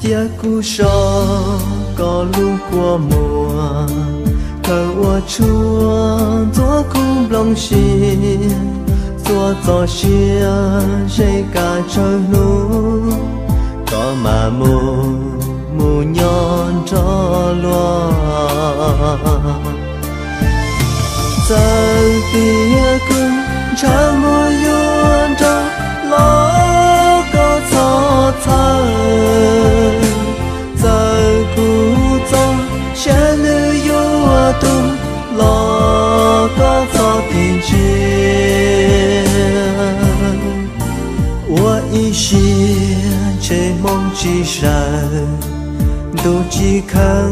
Cia kuv so koj lub kua muag, khaws ua tshuaj ntxuav kuv nplooj siab, txhua txoj sia ze kab tsawg hnub, koj mam mus, mus nyob nrog luag. Txawm tias kuv ntshav muaj yuav nrog los koj txhob txhawj, txawm kuv txoj sia nws yuav tu los koj txhob tig ntsia. Ua ib siab ntshe hmoo tsis sawv, ntuj tsis kheev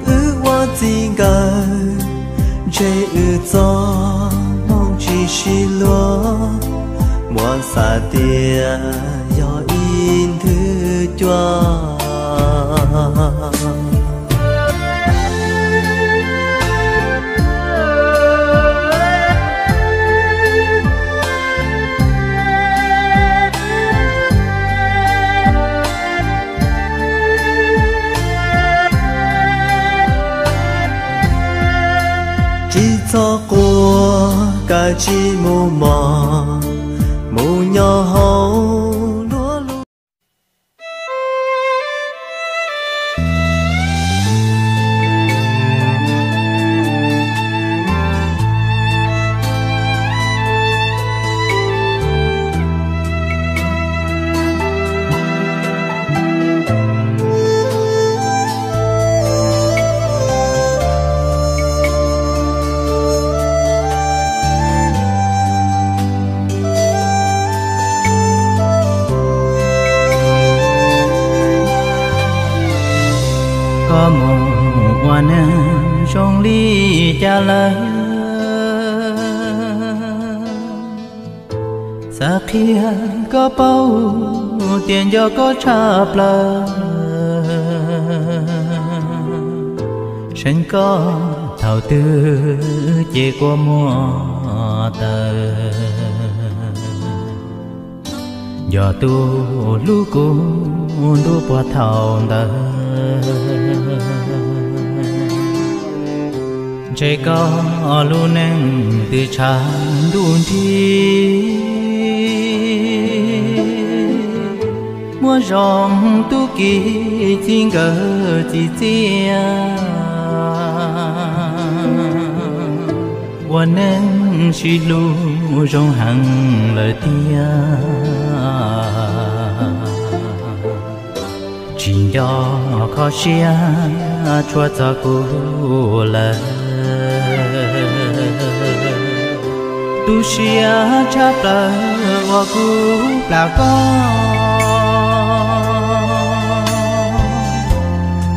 wb ua txij nkawm, ntshe wb txoj hmoo tsis sib luag, muab xav tias yog ib nthwv cua. Tsis txhob quaj, kav tsij mus mos, mus nyob hauv luag lub. Koj mus ua neeg zoo li cas lawm? Xav qhia koj paub tias nco koj tshaj plaws. Seev koj thaum twg ces kua muag tawg. Yog tus hlub kuv ntuj puag thaum ntawd, ntshe koj lub neej twb tshav ntuj nrig. Muaj zoo tub ki txij nkawm txim txiaj, ua neej sib hlub zoo heev lawm tiag. Tsis nco kho siab tshua txog kuv lawm. Tu siab tshaj plaws uas kuv plam koj.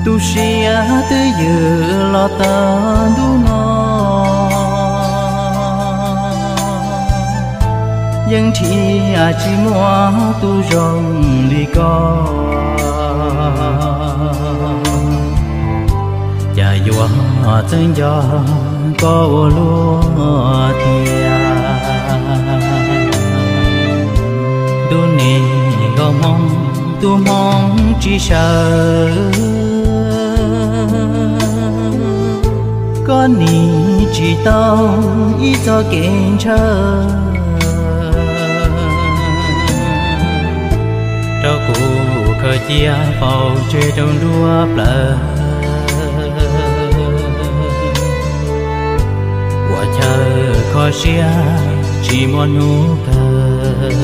Tu siab twb ywm los txog ntuj no, yeej nrhiav tsis muaj tus zoo li koj. Cas yuav txawj nco koj ua luaj tiag. Ntuj nim nkauj hmoob, tus hmoob tsis sawv. Koj nim tsis tau ib txoj kev ntshaw, rau kuv khaws cia faus tseg rau nruab plawv. Ua chaw kho siab tsis muaj hnub kawg.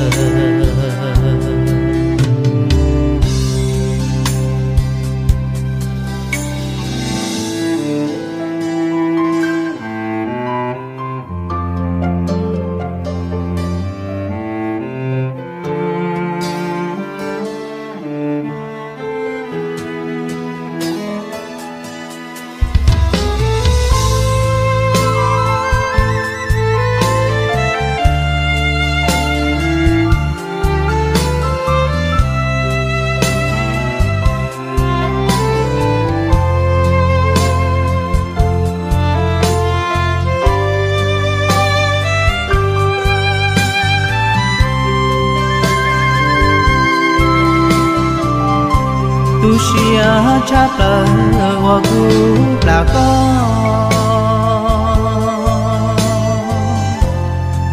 Tu siab tshaj plaws uas kuv plam koj,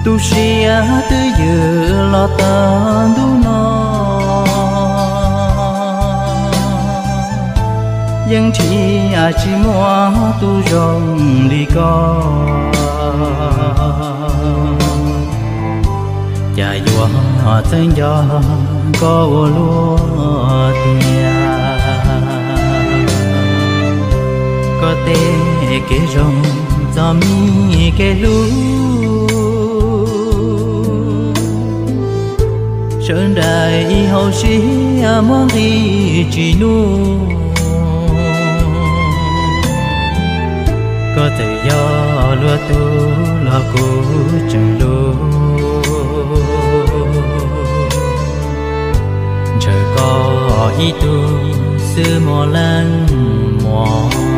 tu siab twj ywm los txog ntuj no, yeej nrhiav tsis muaj tus zoo li koj. Cas yuav txawj nco koj ua luaj tiag. Koj tej kev zoo txom nyem kev hlub, sawv daws ib hauv siab muab nqis tsis nuj. Koj txawm yog luag tug los kuv tseem hlub, ntshaw koj ib tug xwb mog leej muam.